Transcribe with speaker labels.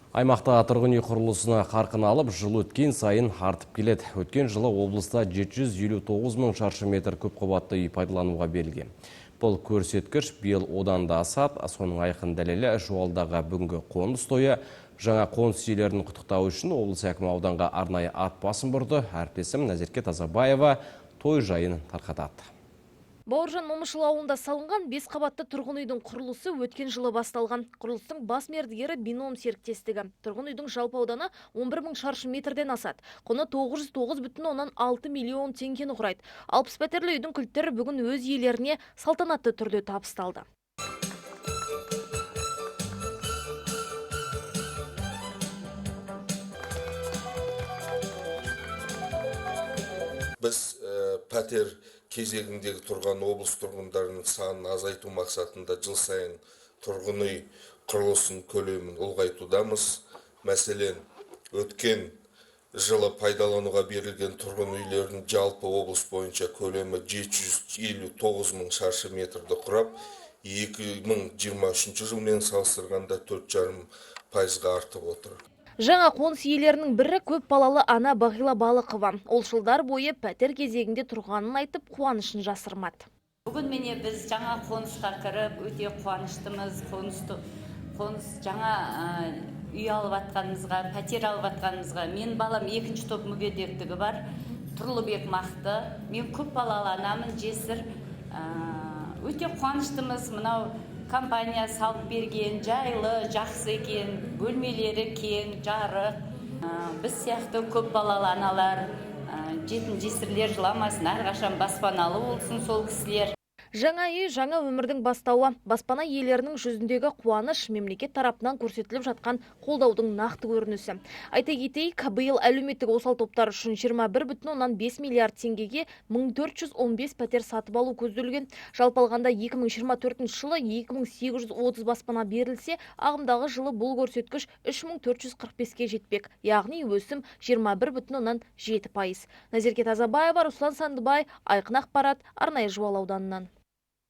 Speaker 1: Аймақта тұрғын үй құрылысына қарқын алып, жыл өткен сайын артып келеді. Өткен жылы облыста 759 мың шаршы метр көпқабатты үй пайдалануға берілген. Бұл көрсеткіш биыл одан да асады. Соның айқын дәлелі Жуалыдағы бүгінгі қоныс тойы. Жаңа қоныс иелерін құттықтау үшін облыс әкімі ауданға арнайы ат басын бұрды. Әріптесім Назерке Тазабаева той жайын тарқатады.
Speaker 2: Бауыржан Момышұлы ауылында салынған 5 қабатты тұрғын үйдің құрылысы өткен жылы басталған. Құрылыстың бас мердігері Бином серіктестігі. Тұрғын үйдің жалпы ауданы 11 мың шаршы метрден асады. Құны 909,6 миллион теңгені құрайды. 60 пәтерлі үйдің кілттері бүгін өз иелеріне салтанатты түрде табысталды.
Speaker 3: Біз пәтер кезегіндегі тұрған облыс тұрғындарының санын азайту мақсатында жыл сайын тұрғын үй құрылысының көлемін ұлғайтудамыз. Мәселен, өткен жылы пайдалануға берілген тұрғын үйлердің жалпы облыс бойынша көлемі 759 мың шаршы метрді құрап, 2023 жылмен салыстырғанда 4,5%-ға артып отыр.
Speaker 2: Жаңа қоныс иелерінің бірі көп балалы ана Бағила Балықова. Ол жылдар бойы пәтер кезегінде тұрғанын айтып, қуанышын жасырмады.
Speaker 4: Бүгін міне біз жаңа қонысқа кіріп, өте қуаныштымыз. Қоныс жаңа үй алып атқанымызға, пәтер алып атқанымызға. Мен балам екінші топ мүгедектігі бар, Тұрлыбек Мақты. Мен көп балалы анамын, жесір. Өте қуаныштымыз. Мынау компания салып берген, жайлы, жақсы екен, бөлмелері кең, жарық. Біз сияқты көп балалы аналар, жетім жесірлер жыламасын, әрқашан баспаналы болсын сол кісілер.
Speaker 2: Жаңа үй, жаңа өмірдің бастауы. Баспана иелерінің жүзіндегі қуаныш мемлекет тарапынан көрсетіліп жатқан қолдаудың нақты көрінісі. Айта кетейік, биыл әлеуметтік осал топтар үшін 21,5 миллиард теңгеге 1415 пәтер сатып алу көзделген. Жалпы алғанда 2024 жылы 2830 баспана берілсе, ағымдағы жылы бұл көрсеткіш 3445-ке жетпек. Яғни өсім 21,7%. Назерке Тазабаева, Руслан Сандыбай, Айқын ақпарат, арнайы Жуалы ауданынан.